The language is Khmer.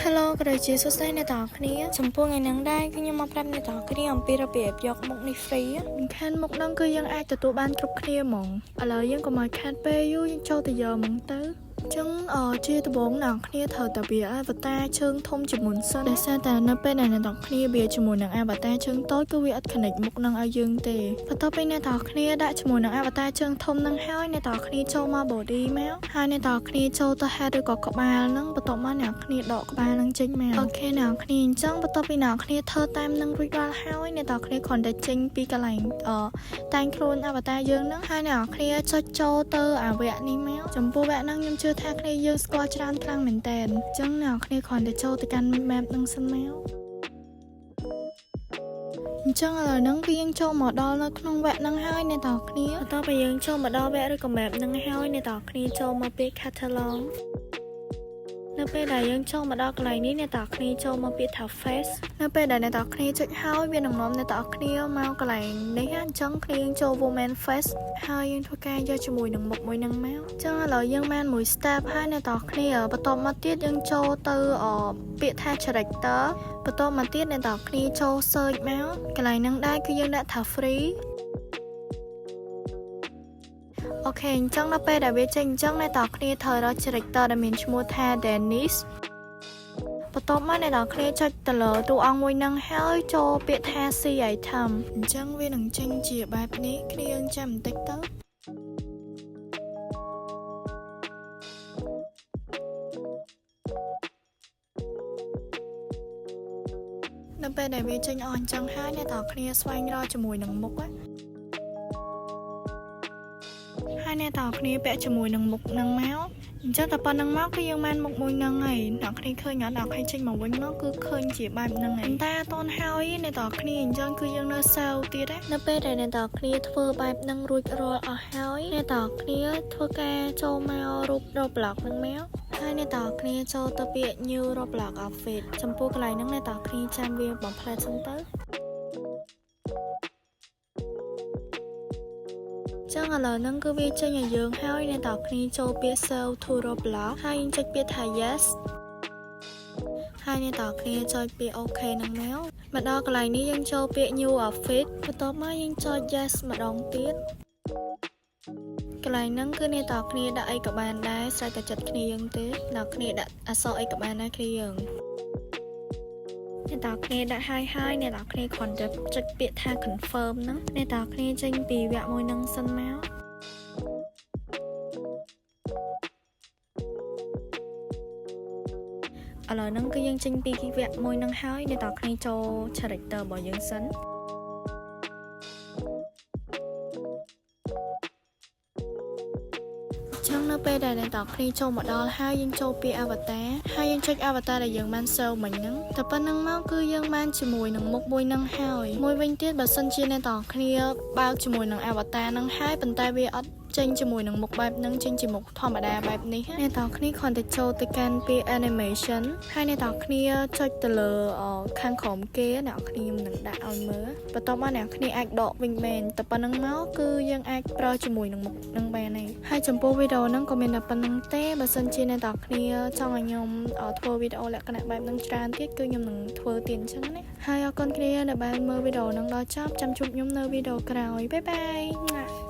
Hello ក៏ដូចជាសួស្តីអ្នកទាំងអស់គ្នាចំពោះថ្ងៃហ្នឹងដែរគឺខ្ញុំមកប្រាប់អ្នកទាំងអស់គ្នាអំពីរបៀបយកមុខនេះ free សំខាន់មុខហ្នឹងគឺយើងអាចទទួលបានគ្រប់គ្នាហ្មងឥឡូវយើងកុំឲ្យខាតពេលយូរយើងចូលទៅយកហ្មងទៅចឹងអជាដំបូងអ្នកគ្នាត្រូវតែវា avatar ជើងធំជាមុនសិនដោយសារតែនៅពេលដែលអ្នកទាំងគ្នាវាជាមួយនឹង avatar ជើងតូចគឺវាអត់ connect មុខនឹងឲ្យយើងទេបន្ទាប់ពីអ្នកទាំងគ្នាដាក់ជាមួយនឹង avatar ជើងធំនឹងហើយអ្នកទាំងគ្នាចូលមក body មកហើយអ្នកទាំងគ្នាចូលទៅ head ឬក៏ក្បាលហ្នឹងបន្ទាប់មកអ្នកគ្នាដកក្បាលហ្នឹងចេញមក OK អ្នកគ្នាអញ្ចឹងបន្ទាប់ពីអ្នកគ្នាធ្វើតាមនឹងរួចរាល់ហើយអ្នកទាំងគ្នាគ្រាន់តែចេញពីកន្លែងអតែងខ្លួន avatar យើងហ្នឹងហើយអ្នកគ្នាចុចចូលទៅអាវគ្គនេះមកចំពោះវគ្គហ្នឹងខ្ញុំជឿថាគ្នាយើងស្គាល់ច្រើនខ្លាំងមែនតើអញ្ចឹងអ្នកគ្នាគ្រាន់តែចូលទៅកាន់ map ហ្នឹងសិនមកអញ្ចឹងឥឡូវហ្នឹងគឺយើងចូលមកដល់នៅក្នុងវគ្គហ្នឹងហើយអ្នកទាំងគ្នាបន្ទាប់ពីយើងចូលមកដល់វគ្គឬក៏ map ហ្នឹងហើយអ្នកទាំងគ្នាចូលមកពាក្យ catalog នៅពេលដែលយើងចូលមកដល់កន្លែងនេះអ្នកទាំងគ្នាចូលមកពាក្យថា face នៅពេលដែលអ្នកទាំងគ្នាចុចហើយវានឹងនាំអ្នកទាំងគ្នាមកកន្លែងនេះអញ្ចឹងគ្នាយើងចូល woman face ហើយយើងធ្វើការយកជាមួយនឹងមុខមួយនឹងមកអញ្ចឹងឥឡូវយើងបានមួយ step ហើយអ្នកទាំងគ្នាបន្ទាប់មកទៀតយើងចូលទៅពាក្យថា character បន្ទាប់មកទៀតអ្នកទាំងគ្នាចូល search មកកន្លែងហ្នឹងដែរគឺយើងដាក់ថា free OK អញ្ចឹងដល់ពេលដែលវាចេញអញ្ចឹងអ្នកទាំងគ្នាត្រូវរក character ដែលមានឈ្មោះថា Dennis បន្ទាប់មកអ្នកទាំងគ្នាចុចទៅលើតួអង្គមួយនឹងហើយចូលពាក្យថា see item អញ្ចឹងវានឹងចេញជាបែបនេះគ្នាយើងចាំបន្តិចទៅនៅពេលដែលវាចេញអស់អញ្ចឹងហើយអ្នកទាំងគ្នាស្វែងរកជាមួយនឹងមុខណាហើយអ្នកទាំងគ្នាពាក់ជាមួយនឹងមុខនឹងមកអញ្ចឹងតែប៉ុណ្្នឹងមកគឺយើងបានមុខមួយនឹងហើយអ្នកគ្នាឃើញអត់អ្នកគ្នាចេញមកវិញមកគឺឃើញជាបែបហ្នឹងហើយតែអត់តន់ហើយអ្នកទាំងគ្នាអញ្ចឹងគឺយើងនៅសេវទៀតណានៅពេលដែលអ្នកទាំងគ្នាធ្វើបែបហ្នឹងរួចរាល់អស់ហើយអ្នកទាំងគ្នាធ្វើការចូលមករូប Roblox ហ្នឹងមកហើយអ្នកទាំងគ្នាចូលទៅពាក្យ new Roblox outfit ចំពោះកន្លែងហ្នឹងអ្នកទាំងគ្នាចាំវាបំផ្លែសិនទៅចឹងឥឡូវហ្នឹងគឺវាចេញឲ្យយើងហើយអ្នកទាំងគ្នាចូលពាក្យ save to Roblox ហើយយើងចុចពាក្យថា yes ហើយអ្នកទាំងគ្នាចុចពាក្យ OK ហ្នឹងមកមកដល់កន្លែងនេះយើងចូលពាក្យ new outfit បន្ទាប់មកយើងចុច yes ម្ដងទៀតកន្លែងហ្នឹងគឺអ្នកទាំងគ្នាដាក់អីក៏បានដែរស្រេចតែចិត្តគ្នាយើងទេអ្នកគ្នាដាក់អក្សរអីក៏បានដែរគ្នាយើងអ្នកទាំងគ្នាដាក់ហើយហើយអ្នកទាំងគ្នាគ្រាន់តែចុចពាក្យថា confirm ហ្នឹងអ្នកទាំងគ្នាចេញពីវគ្គមួយហ្នឹងសិនមកឥឡូវហ្នឹងគឺយើងចេញពីវគ្គមួយហ្នឹងហើយអ្នកទាំងគ្នាចូល character របស់យើងសិនចឹងនៅពេលដែលអ្នកទាំងគ្នាចូលមកដល់ហើយយើងចូលពាក្យ avatar ហើយយើងចុច avatar ដែលយើងបាន save មិញហ្នឹងតែប៉ុណ្្នឹងមកគឺយើងបានជាមួយនឹងមុខមួយហ្នឹងហើយមួយវិញទៀតបើសិនជាអ្នកទាំងគ្នាបើកជាមួយនឹង avatar ហ្នឹងហើយប៉ុន្តែវាអត់ចេញជាមួយនឹងមុខបែបហ្នឹងចេញជាមុខធម្មតាបែបនេះអ្នកទាំងគ្នាគ្រាន់តែចូលទៅកាន់ពាក្យ animation ហើយអ្នកទាំងគ្នាចុចទៅលើខាងក្រោមគេអ្នកគ្នានឹងដាក់ឲ្យមើលបន្ទាប់មកអ្នកគ្នាអាចដកវិញបានតែប៉ុណ្្នឹងមកគឺយើងអាចប្រើជាមួយនឹងមុខនឹងបានហើយហើយចំពោះវីដេអូហ្នឹងក៏មានតែប៉ុណ្្នឹងទេបើសិនជាអ្នកទាំងគ្នាចង់ឲ្យខ្ញុំធ្វើវីដេអូលក្ខណៈបែបហ្នឹងច្រើនទៀតគឺខ្ញុំនឹងធ្វើទៀតអញ្ចឹងណាហើយអរគុណគ្នាដែលបានមើលវីដេអូហ្នឹងដល់ចប់ចាំជួបខ្ញុំនៅវីដេអូក្រោយ bye bye.